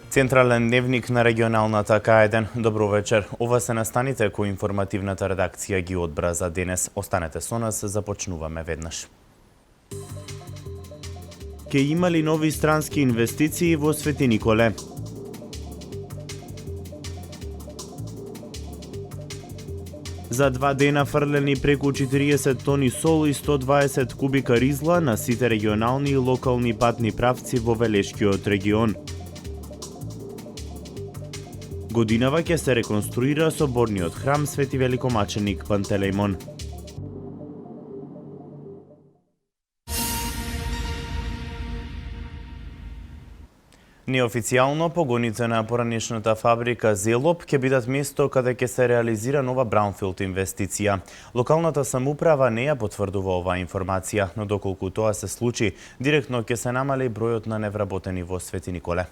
Централен дневник на регионалната К1. Добро вечер. Ова се настаните кои информативната редакција ги одбра за денес. Останете со нас, започнуваме веднаш. Ке има ли нови странски инвестиции во Свети Николе? За 2 дена фрлени преку 40 тони сол и 120 кубика ризла на сите регионални и локални патни правци во Велешкиот регион. Годинава ќе се реконструира соборниот храм Свети Великомаченик Пантелејмон. Неофицијално погоните на поранешната фабрика Зелоп ќе бидат место каде ќе се реализира нова браунфилд инвестиција. Локалната самоуправа не ја потврдува оваа информација, но доколку тоа се случи, директно ќе се намали бројот на невработени во Свети Николе.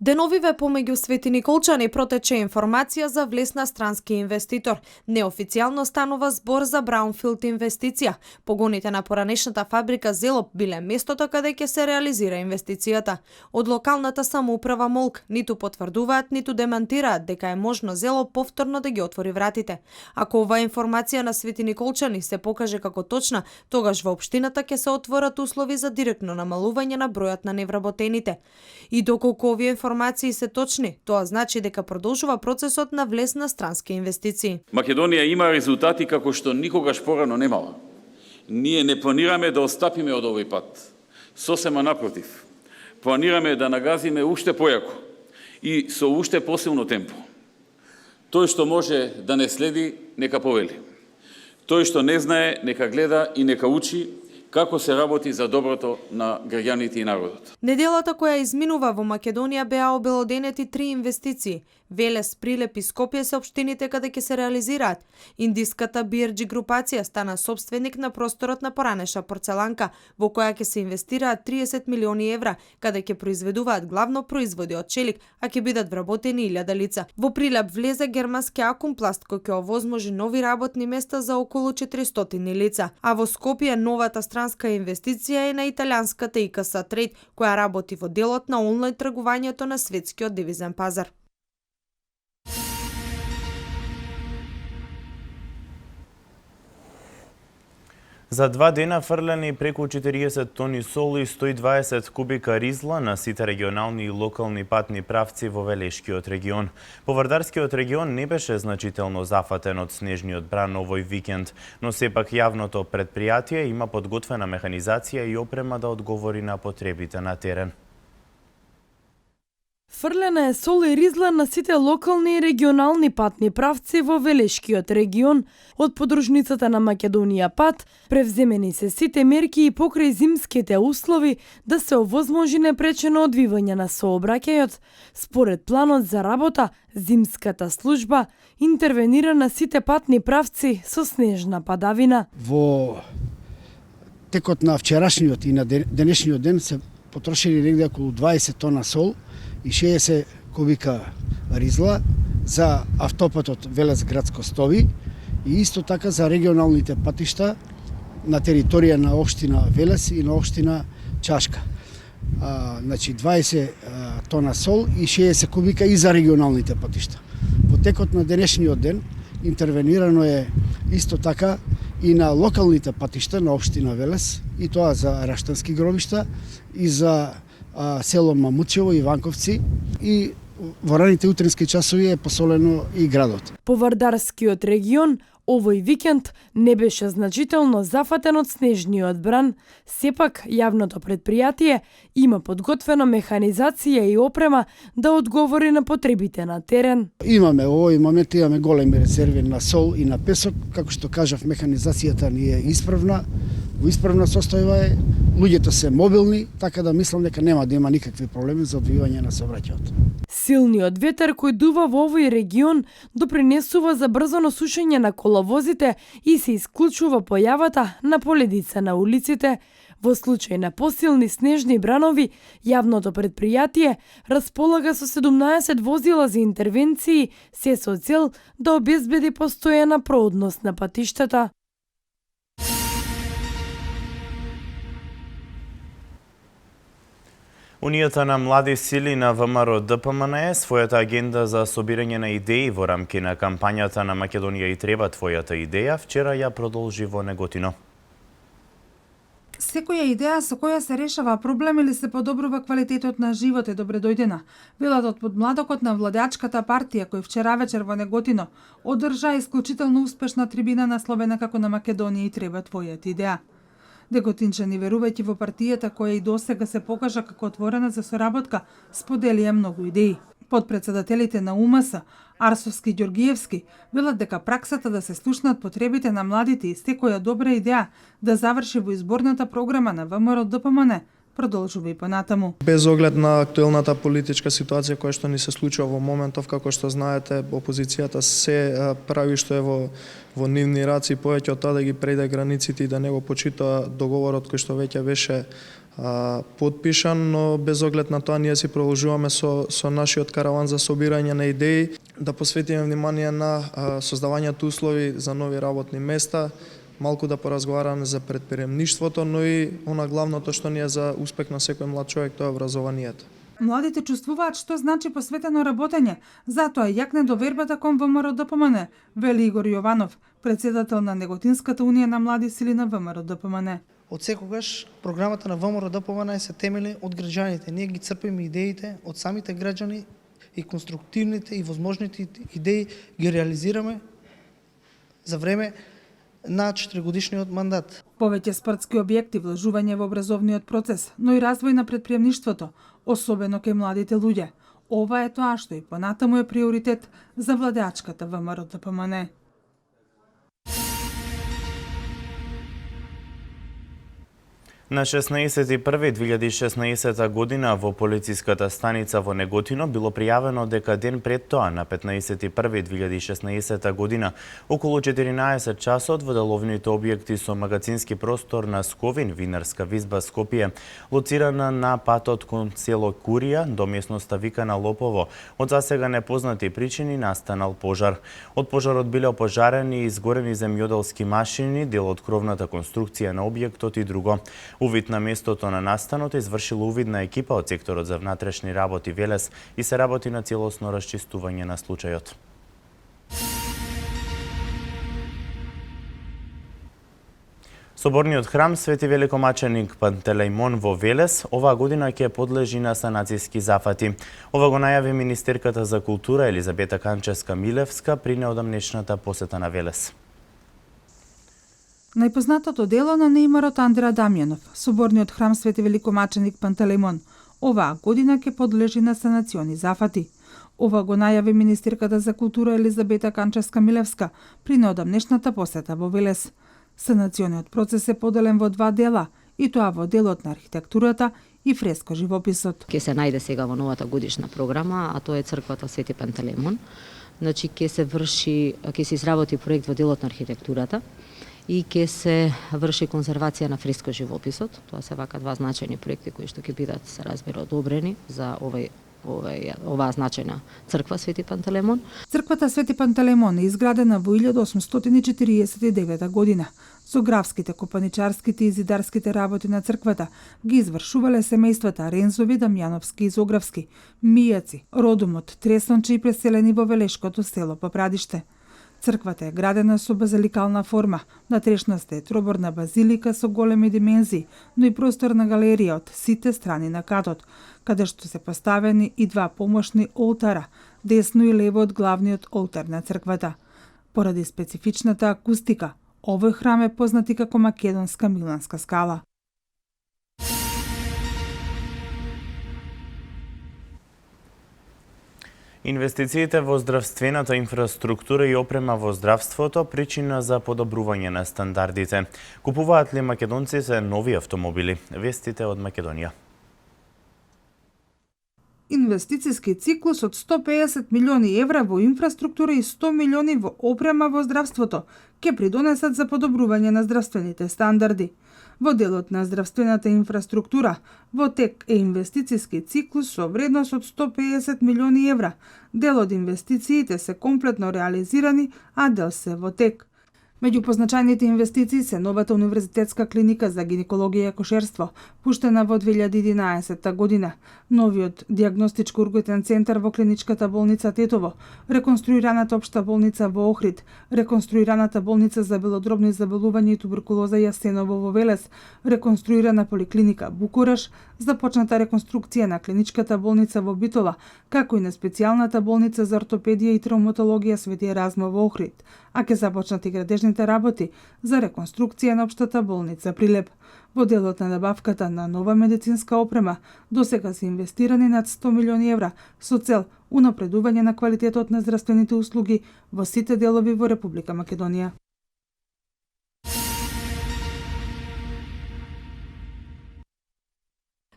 Деновиве помеѓу Свети Николчани протече информација за влез на странски инвеститор. Неофицијално станува збор за браунфилд инвестиција. Погоните на поранешната фабрика Зелоп биле местото каде ќе се реализира инвестицијата. Од локалната самоуправа Молк ниту потврдуваат, ниту демантираат дека е можно Зелоп повторно да ги отвори вратите. Ако оваа информација на Свети Николчани се покаже како точна, тогаш во општината ќе се отворат услови за директно намалување на бројот на невработените. И доколку овие информации се точни, тоа значи дека продолжува процесот на влез на странски инвестиции. Македонија има резултати како што никогаш порано немала. Ние не планираме да остапиме од овој пат. Сосема напротив. Планираме да нагазиме уште појако и со уште посилно темпо. Тој што може да не следи, нека повели. Тој што не знае, нека гледа и нека учи како се работи за доброто на граѓаните и народот. Неделата која изминува во Македонија беа обелоденети 3 инвестиции. Велес, Прилеп и Скопје се општините каде ќе се реализираат. Индиската BRG групација стана собственик на просторот на поранеша порцеланка, во која ќе се инвестираат 30 милиони евра, каде ќе произведуваат главно производи од челик, а ќе бидат вработени 1000 лица. Во Прилеп влезе германски Акумпласт, кој ќе овозможи нови работни места за околу 400 лица, а во Скопје новата странска инвестиција е на италијанската ИКС Трейд, која работи во делот на онлайн тргувањето на светскиот девизен пазар. За 2 дена фрлени преку 40 тони сол и 120 кубика ризла на сите регионални и локални патни правци во Велешкиот регион. Повардарскиот регион не беше значително зафатен од снежниот бран овој викенд, но сепак јавното предпријатие има подготвена механизација и опрема да одговори на потребите на терен. Фрлена е сол и ризла на сите локални и регионални патни правци во Велешкиот регион. Од подружницата на Македонија пат, превземени се сите мерки и покрај зимските услови да се овозможи непречено одвивање на сообраќајот. Според планот за работа, зимската служба интервенира на сите патни правци со снежна падавина. Во текот на вчерашниот и на денешниот ден се потрошени негде околу 20 тона сол и 60 кубика ризла за автопатот Велес градско Стови и исто така за регионалните патишта на територија на општина Велес и на општина Чашка. Значи 20 тона сол и 60 кубика и за регионалните патишта. Во текот на денешниот ден интервенирано е исто така и на локалните патишта на општина Велес, и тоа за Раштански гробишта и за село Мамучево и Ванковци, и во раните утрински часови е посолено и градот. Повардарскиот регион овој викенд не беше значително зафатен од снежниот бран, сепак јавното предпријатие има подготвена механизација и опрема да одговори на потребите на терен. Имаме овој момент имаме големи резерви на сол и на песок, како што кажав, механизацијата ни е исправна, во исправна состојба е, луѓето се мобилни, така да мислам дека нема да има никакви проблеми за одвивање на сообраќајот. Силниот ветер кој дува во овој регион допринесува за брзано сушење на коловозите и се исклучува појавата на поледица на улиците. Во случај на посилни снежни бранови, јавното предпријатие располага со 17 возила за интервенции, се со цел да обезбеди постојана проодност на патиштата. Унијата на млади сили на ВМРО ДПМН својата агенда за собирање на идеи во рамки на кампањата на Македонија и треба твојата идеја вчера ја продолжи во Неготино. Секоја идеја со која се решава проблем или се подобрува квалитетот на живот е добре дојдена. Велат од подмладокот на владеачката партија кој вчера вечер во Неготино одржа исклучително успешна трибина насловена како на Македонија и треба твојата идеја. Неготинчани, верувајќи во партијата која и досега се покажа како отворена за соработка, споделија многу идеи. Подпредседателите на УМС, Арсовски и Ѓоргиевски, велат дека праксата да се слушнат потребите на младите и секоја добра идеја да заврши во изборната програма на ВМРО ДПМН продолжува и понатаму. Без оглед на актуелната политичка ситуација која што ни се случува во моментов, како што знаете, опозицијата се прави што е во нивни раци, повеќе од тоа да ги преде границите и да не го почитува договорот кој што веќе беше подпишан, но без оглед на тоа ние си продолжуваме со нашиот караван за собирање на идеи, да посветиме внимание на создавањето услови за нови работни места, малку да поразговараме за предприемништвото, но и она главното што ни е за успех на секој млад човек, тоа е образованието. Младите чувствуваат што значи посветено работење, затоа јакне довербата кон ВМРО ДПМН, вели Игор Јованов, председател на Неготинската унија на млади сили на ВМРО ДПМН. Од секогаш програмата на ВМРО ДПМН се темели од граѓаните. Ние ги црпиме идеите од самите граѓани и конструктивните и возможните идеи ги реализираме за време на 4-годишниот мандат. Повеќе спортски објекти, влажување во образовниот процес, но и развој на предприемништвото, особено кај младите луѓе. Ова е тоа што и понатаму е приоритет за владеачката ВМРО ДПМН. На 16.1.2016 година во полициската станица во Неготино било пријавено дека ден пред тоа, на 15.1.2016 година, околу 14 часот во деловните објекти со магазински простор на Сковин, Винарска визба Скопје, лоцирана на патот кон село Курија до местноста викана Лопово, од засега непознати причини настанал пожар. Од пожарот биле опожарени и изгорени земјоделски машини, дел од кровната конструкција на објектот и друго. Увид на местото на настанот извршила увидна екипа од секторот за внатрешни работи Велес и се работи на целосно расчистување на случајот. Соборниот храм Свети Великомаченик Пантелејмон во Велес оваа година ќе подлежи на санацијски зафати. Ова го најави министерката за култура Елизабета Канчевска-Милевска при неодамнешната посета на Велес. Најпознатото дело на неимарот Андреа Дамјанов, соборниот храм Свети Великомаченик Пантелејмон, оваа година ќе подлежи на санациони зафати. Ова го најави министерката за култура Елизабета Канчевска-Милевска при неодамнешната посета во Велес. Санациониот процес е поделен во два дела, и тоа во делот на архитектурата и фреско живописот. Ке се најде сега во новата годишна програма, а тоа е црквата Свети Пантелејмон. Значи ќе се изработи проект во делот на архитектурата и ќе се врши конзервација на фреско живописот. Тоа се вака два значајни проекти кои што ќе бидат, се разбира, одобрени за оваа значајна црква Свети Пантелејмон. Црквата Свети Пантелејмон е изградена во 1849 година. Зографските, копаничарските и зидарските работи на црквата ги извршувале семејствата Рензови, Дамјановски и Зографски, Мијаци, родом од Тресонче и преселени во Велешкото село Папрадиште. Црквата е градена со базиликална форма, натрешноста е троборна базилика со големи димензии, но и просторна галерија од сите страни на катот, каде што се поставени и два помошни олтара, десно и лево од главниот олтар на црквата. Поради специфичната акустика, овој храм е познат и како македонска Миланска скала. Инвестициите во здравствената инфраструктура и опрема во здравството причина за подобрување на стандардите. Купуваат ли македонците нови автомобили? Вестите од Македонија. Инвестициски циклус од 150 милиони евра во инфраструктура и 100 милиони во опрема во здравството ќе придонесат за подобрување на здравствените стандарди. Во делот на здравствената инфраструктура, во тек е инвестициски циклус со вредност од 150 милиони евра. Дел од инвестициите се комплетно реализирани, а дел се во тек. Меѓу позначајните инвестиции се новата универзитетска клиника за гинекологија и акушерство, пуштена во 2011 година, новиот дијагностичко-ургојтен центар во клиничката болница Тетово, реконструираната општа болница во Охрид, реконструираната болница за белодробни заболувања и туберкулоза Јасеново во Велес, реконструирана поликлиника Букуреш, започната реконструкција на клиничката болница во Битола, како и на специјалната болница за ортопедија и травматологија Свети Еразмо во Охрид, а ќе започнат и градежните работи за реконструкција на општата болница Прилеп. Во делот на набавката на нова медицинска опрема, досега се инвестирани над 100 милиони евра со цел унапредување на квалитетот на здравствените услуги во сите делови во Република Македонија.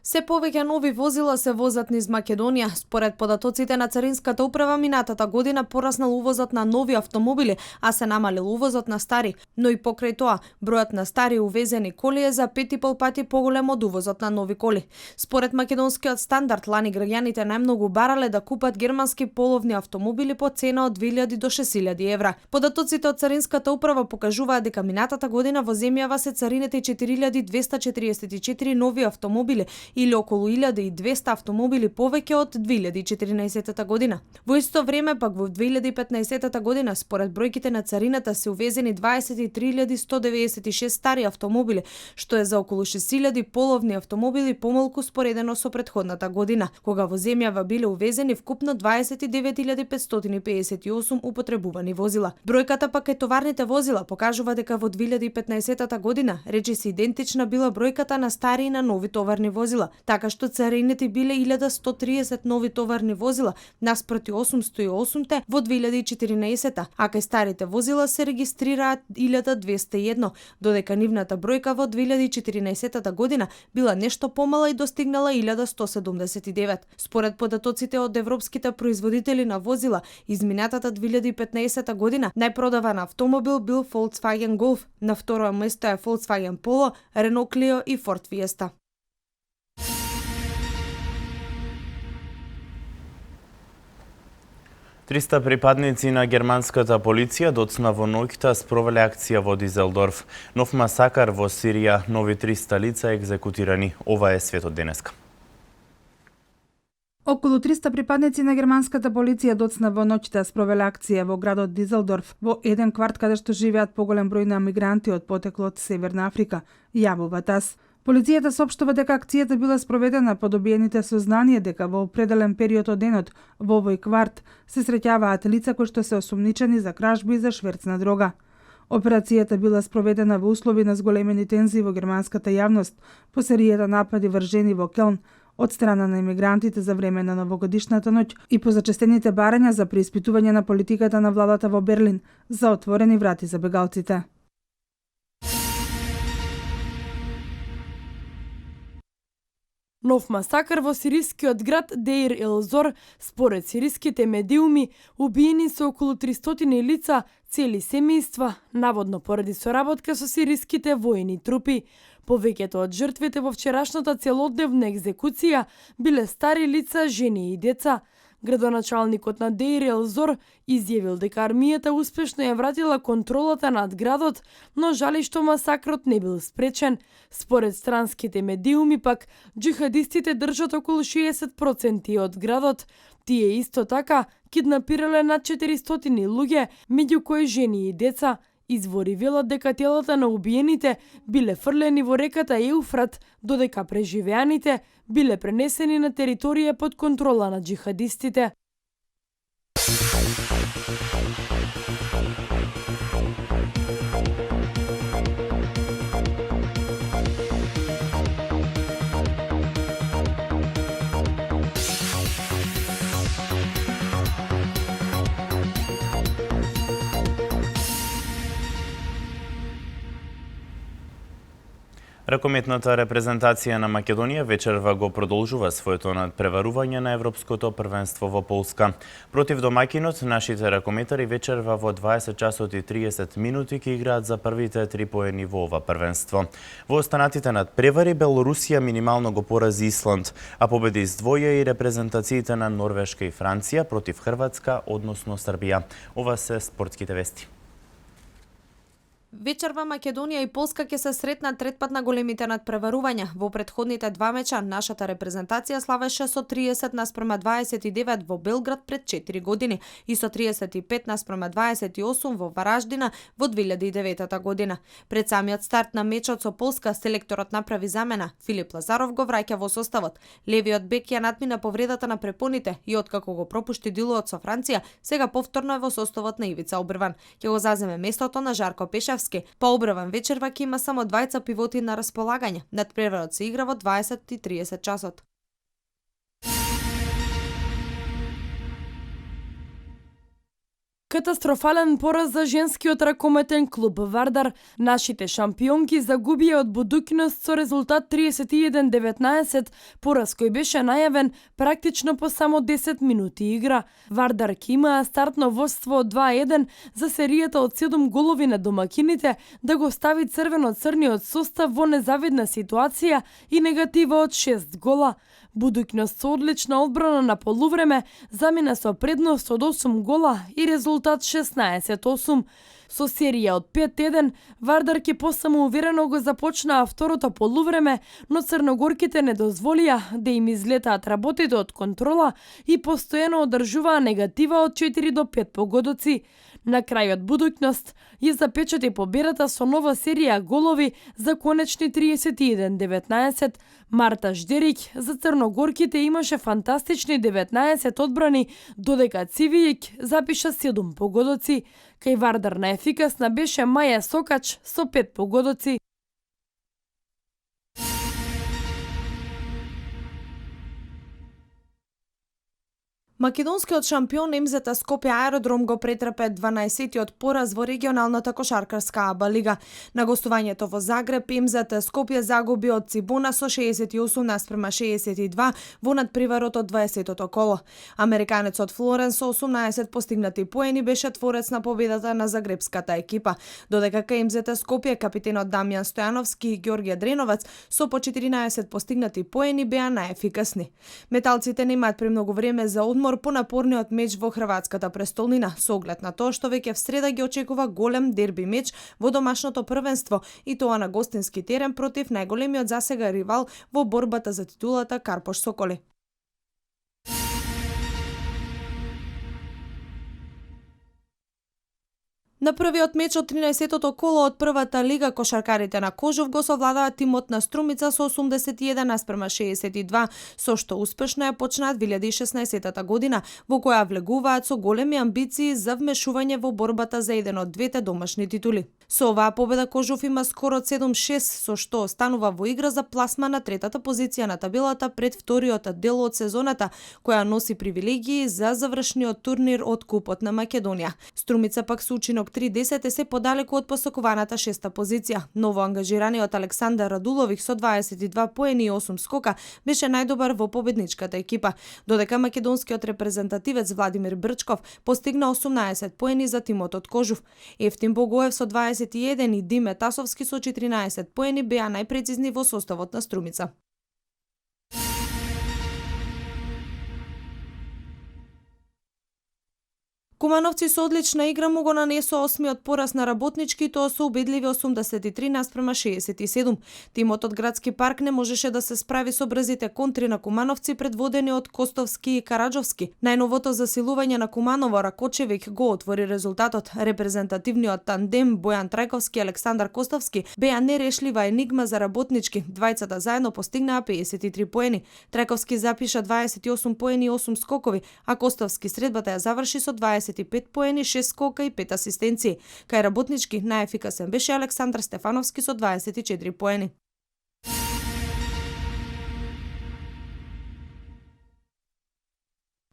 Се повеќе нови возила се возат низ Македонија. Според податоците на Царинската управа, минатата година пораснал увозот на нови автомобили, а се намалил увозот на стари. Но и покрај тоа, бројот на стари увезени коли е за 5,5 пати поголем од увозот на нови коли. Според македонскиот стандард, лани граѓаните најмногу барале да купат германски половни автомобили по цена од 2000 до 6000 евра. Податоците од Царинската управа покажуваат дека минатата година во земјава се царинете 4244 нови автомобили, или околу 1200 автомобили повеќе од 2014 година. Во исто време пак во 2015 година според бројките на царината се увезени 23196 стари автомобили, што е за околу 6000 половни автомобили помалку споредено со претходната година, кога во земјава биле увезени вкупно 29558 употребувани возила. Бројката пак е товарните возила покажува дека во 2015 година речиси идентична била бројката на стари и на нови товарни возила, така што царините биле 1130 нови товарни возила наспроти 808 во 2014, а кај старите возила се регистрираат 1201, додека нивната бројка во 2014 година била нешто помала и достигнала 1179. Според податоците од европските производители на возила, изминатата 2015 година најпродаван автомобил бил Volkswagen Golf, на второ место е Volkswagen Polo, Renault Clio и Ford Fiesta. Триста припадници на германската полиција доцна во ноќта спровеле акција во Дизелдорф. Нов масакар во Сирија, нови 300 лица екзекутирани. Ова е светот денеска. Околу 300 припадници на германската полиција доцна во ноќта спровеле акција во градот Дизелдорф, во еден кварт каде што живеат поголем број на мигранти од потекло од Северна Африка, јавува ТАС. Полицијата соопштува дека акцијата била спроведена по добиените сознание дека во определен период од денот во овој кварт се среќаваат лица кои што се осумничени за кражби и за шверц на дрога. Операцијата била спроведена во услови на зголемени тензии во германската јавност по серијата напади вржени во Келн од страна на имигрантите за време на новогодишната ноќ и по зачестените барања за преиспитување на политиката на владата во Берлин за отворени врати за бегалците. Нов масакар во сирискиот град Деир ел-Зор, според сириските медиуми, убиени се околу 300 лица, цели семејства, наводно поради соработка со сириските воени трупи. Повеќето од жртвите во вчерашната целодневна екзекуција биле стари лица, жени и деца. Градоначалникот на Деир ел-Зор изјавил дека армијата успешно ја вратила контролата над градот, но жали што масакрот не бил спречен. Според странските медиуми пак, джихадистите држат околу 60% од градот. Тие исто така киднапирале над 400 луѓе, меѓу кои жени и деца. Извори велат дека телата на убиените биле фрлени во реката Еуфрат, додека преживеаните биле пренесени на територија под контрола на джихадистите. Ракометната репрезентација на Македонија вечерва го продолжува своето надпреварување на Европското првенство во Полска. Против домаќинот, нашите ракометари вечерва во 20 часот и 30 минути ќе играат за првите 3 поени во ова првенство. Во останатите надпревари Белорусија минимално го порази Исланд, а победи издвоја и репрезентациите на Норвешка и Франција против Хрватска, односно Србија. Ова се спортските вести. Вечерва Македонија и Полска ќе се сретнат третпат на големите надпреварувања. Во претходните два меча нашата репрезентација славеше со 30:29 во Белград пред 4 години и со 35:28 во Вараждина во 2009 година. Пред самиот старт на мечот со Полска селекторот направи замена. Филип Лазаров го враќа во составот. Левиот бек ја надмина повредата на препоните и откако го пропушти делот со Франција, сега повторно е во составот на Ивица Обрван. Ќе го заземе местото на Жарко Пешевски. По Обрван вечерва ќе има само двајца пивоти на располагање. Надпреварот се игра во 20:30 часот. Катастрофален пораз за женскиот ракометен клуб Вардар. Нашите шампионки загубија од Будуќност со резултат 31:19, пораз кој беше најавен практично по само 10 минути игра. Вардар ќе имаа стартно водство од 2:1 за серијата од 7 голови на домакините да го стави црвено-црниот состав во незавидна ситуација и негатива од 6 гола. Будуќност со одлична одбрана на полувреме замина со предност од 8 гола и резултат 16:8. Со серија од 5:1, Вардар ќе посамоуверено го започнаа второто полувреме, но црногорките не дозволија да им излетаат работите од контрола и постојано одржуваа негатива од 4 до 5 погодоци. На крајот Будуќност ја запечати победата со нова серија голови за конечни 31:19. Марта Ждерик за црногорките имаше фантастични 19 одбрани, додека Цивијик запиша 7 погодоци. Кај Вардар најефикасна беше Маја Сокач со 5 погодоци. Македонскиот шампион МЗТ Скопје Аеродром го претрпе 12-тиот пораз во регионалната кошаркарска АБА лига. На гостувањето во Загреб МЗТ Скопје загуби од Цибона со 68:62 во надпреварот од 20-тото коло. Американецот Флорен со 18 постигнати поени беше творец на победата на загребската екипа, додека кај МЗТ Скопје капитенот Дамјан Стојановски и Ѓорѓе Дреновец со по 14 постигнати поени беа најефикасни. Металците немаат премногу време за одмор по напорниот меч во хрватската престолнина, со оглед на тоа што веќе в среда ги очекува голем дерби меч во домашното првенство и тоа на гостински терен против најголемиот засега ривал во борбата за титулата Карпош Соколи. На првиот меч од 13-тото коло од првата лига кошаркарите на Кожув го совладаа тимот на Струмица со 81:62, со што успешно ја почнаат 2016 година, во која влегуваат со големи амбиции за вмешување во борбата за еден од двете домашни титули. Со оваа победа Кожув има скоро 7-6, со што останува во игра за пласма на третата позиција на табелата пред вториот дел од сезоната, која носи привилегии за завршниот турнир од Купот на Македонија. Струмица пак со учинок 3-10 се подалеку од посакуваната шеста позиција. Ново ангажираниот Александар Радулових со 22 поени и 8 скока беше најдобар во победничката екипа, додека македонскиот репрезентативец Владимир Брчков постигна 18 поени за тимот од Кожув. Ефтим Богоев со 21 и Диме Тасовски со 14 поени беа најпрецизни во составот на Струмица. Кумановци со одлична игра му го нанесоа осмиот пораз на Работнички, тоа со убедливи 83:67. Тимот од Градски парк не можеше да се справи со брзите контри на Кумановци предводени од Костовски и Караджовски. Најновото засилување на Куманово Ракочевик го отвори резултатот. Репрезентативниот тандем Бојан Трајковски и Александар Костовски беа нерешлива енигма за Работнички. Двајцата заедно постигнаа 53 поени. Трајковски запиша 28 поени и 8 скокови, а Костовски средбата ја заврши со 25 поени, 6 скока и 5 асистенции. Кај Работнички најефикасен беше Александар Стефановски со 24 поени.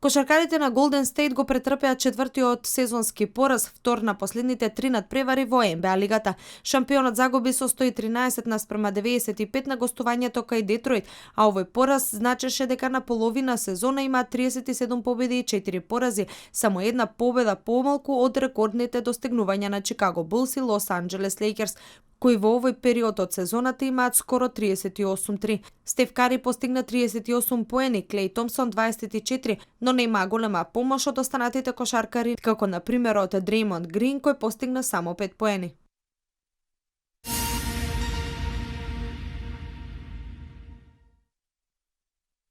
Кошаркарите на Голден Стейт го претрпеа четвртиот сезонски пораз, втор на последните 3 надпревари во НБА лигата. Шампионот загуби со 113:95 на гостувањето кај Детройт, а овој пораз значеше дека на половина сезона има 37 победи и 4 порази, само една победа помалку од рекордните достигнувања на Чикаго Булс и Лос Анџелес Лейкерс, кои во овој период од сезоната имаат скоро 38-3. Стеф Кари постигна 38 поени, Клеј Томсон 24, но нема голема помош од останатите кошаркари, како на пример од Дреймонд Грин кој постигна само 5 поени.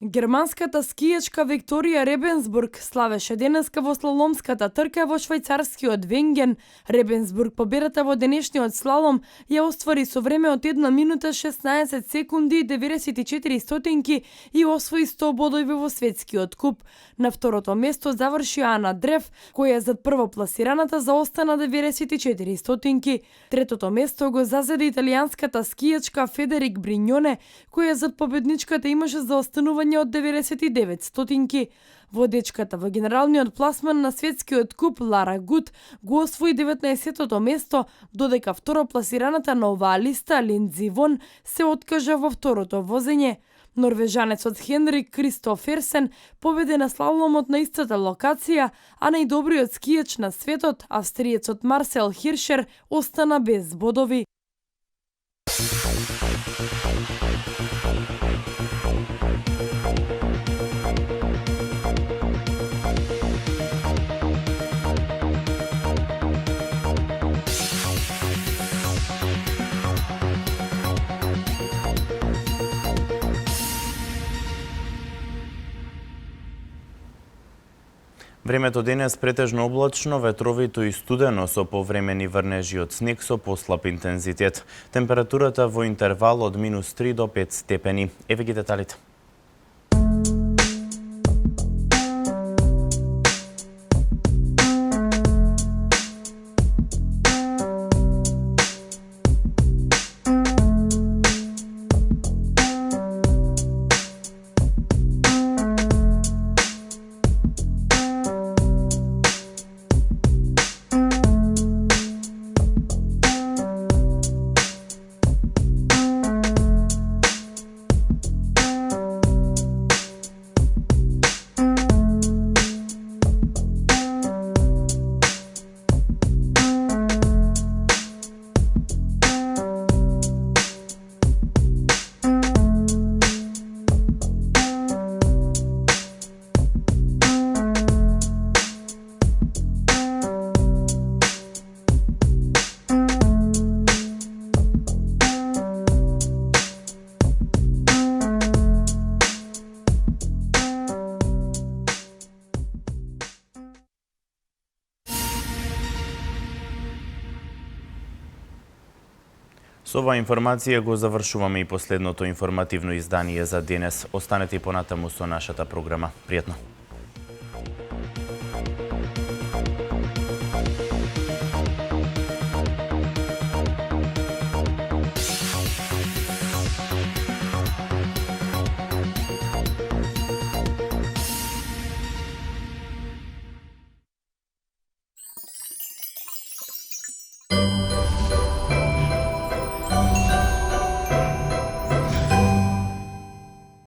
Германската скијачка Викторија Ребенсбург славеше денеска во слаломската трка во швајцарскиот Венген. Ребенсбург победата во денешниот слалом ја оствари со време од 1 минута 16 секунди и 94 стотинки и освои 100 бодови во светскиот куп. На второто место заврши Ана Древ, која зад првопласираната заостана 94 стотинки. Третото место го зазеде италијанската скијачка Федерик Бриньоне, која зад победничката имаше заостанување од 99 стотинки. Водечката во генералниот пласман на светскиот куп Лара Гут го освои 19-тото место, додека второпласираната на оваа листа Линдзи Вон се откажа во второто возење. Норвежанецот Хенрик Кристоферсен победе на слаломот на истата локација, а најдобриот скијач на светот, австриецот Марсел Хиршер, остана без бодови. Времето денес претежно облачно, ветровито и студено со повремени врнежи од снег со послаб интензитет. Температурата во интервал од -3 до 5 степени. Еве ги деталите. Со оваа информација го завршуваме и последното информативно издание за денес. Останете и понатаму со нашата програма. Пријатно!